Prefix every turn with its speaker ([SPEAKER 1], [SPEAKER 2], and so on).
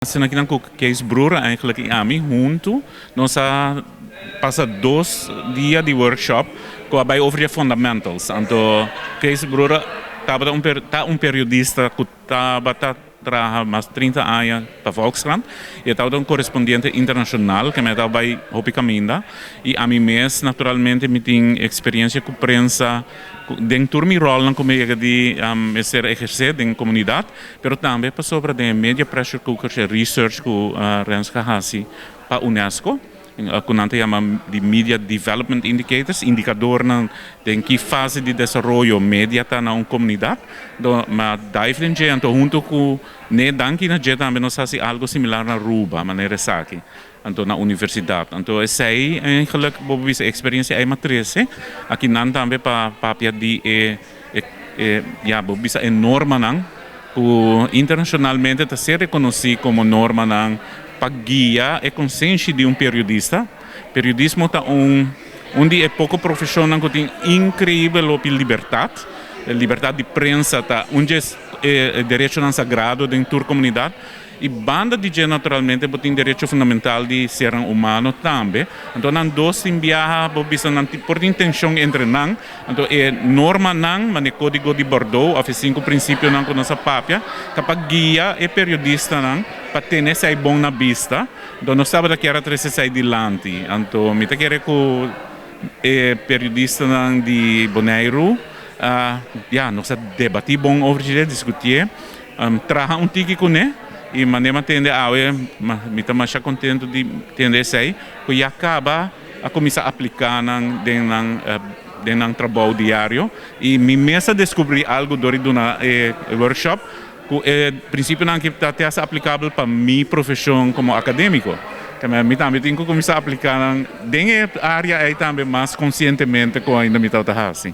[SPEAKER 1] Asina aki nan ku Kees Broer eigenlijk i ami huntu nos a pasa 2 dia di workshop ku a bai over di fundamentals. Anto Kees Broer tabata un ta un periodista ku tabata traha mas 30 aña pa Volkskrant i tabata un korespondiente internashonal ku mi tabata bai hopi kaminda, i ami mes naturalmente mi tin eksperensia ku prensa den tur mi rol nan ku mi yega di ser ehersé den komunidat, pero tambe pasobra den media pressure cooker research ku Renske a hasi pa UNESCO, ku nan ta yama di Media Development Indicators, indikadornan den ki fase di desaroyo media ta na un komunidat. Do m'a dive den dje, anto huntu ku ne, danki na dje tambe, nos a hasi algu similar na Aruba, manera esaki. Anto na universidat. Anto esei eigenlijk bo bisa eksperensia ei m'a trese. Aki nan tambe pa papia di e, ja, bo bisa e normanan ku internashonalmente ta ser rekonosí komo normanan pa guia e konsenshi di un periodista. Periodismo ta un di e poko profeshonnan ku tin inkreibel hopi libertat. Libertat di prensa ta un derechonan sagrado den tur komunidat. I banda di dje naturalmente bo tin derecho fundamental di ser humano tambe. Anto nan dos tin biaha, bo bisa, nan por tin tenshon entre nan. Anto e normanan, manera Kódigo di Bordeaux, òf e sinku prinsipionan ku nos a papia, ta pa guia e periodistanan pa tene esei bon na bista. Anto nos tabata kier trese esei dilanti. Anto mi ta kere ku e periodistanan di Boneiru, ja, nos a debatí bon over dje, diskutí, traha un tiki kuné, i manera m'a tende awe, mi ta masha kontentu di tende esei, ku ya kaba a kuminsá apliká nan den nan trabou diario, i mi mes a deskubrí algu dor di duna e workshop ku e prinsipionan ku ta aplikabel pa mi profeshon komo akadémiko. Ku mi tambe tin ku kuminsá apliká nan den e área ei tambe mas konsientemente ku ainda mi ta hasi.